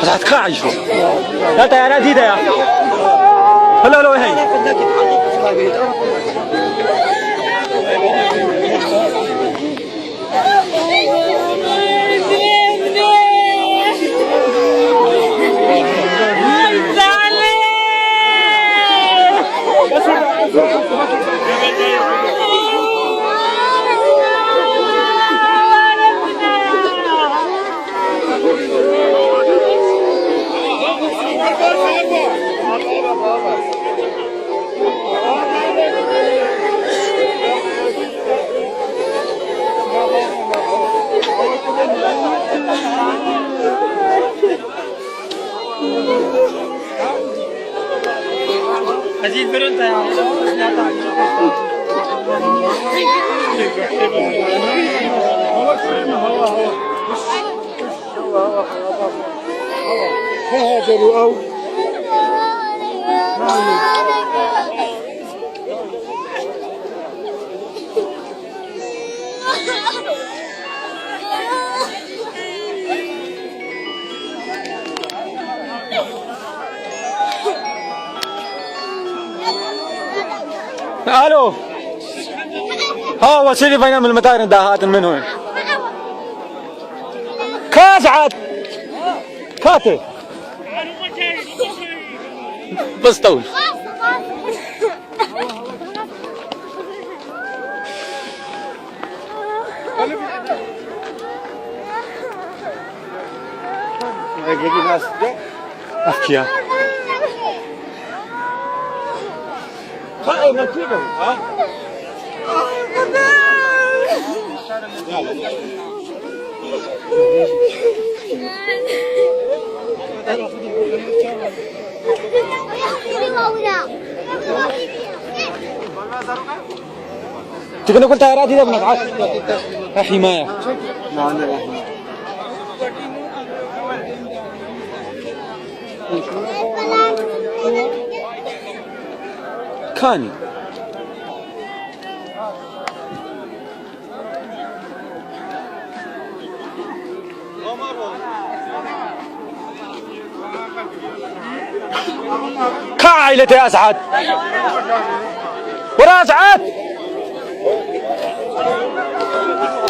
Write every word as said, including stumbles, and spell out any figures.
بس هتكعي شو؟ لا، طيارات جديدة يا. هلا، هلا، وين هي؟ الو. ها، وصلي بينهم المطار، انت هاتن من هون. كاسعد. كاتي. بس طول. احكي يا. تقول لك قلت يا رادي يا ابن العاش. يا حماية. كاني. كا عائلة يا أسعد. ورا أسعد.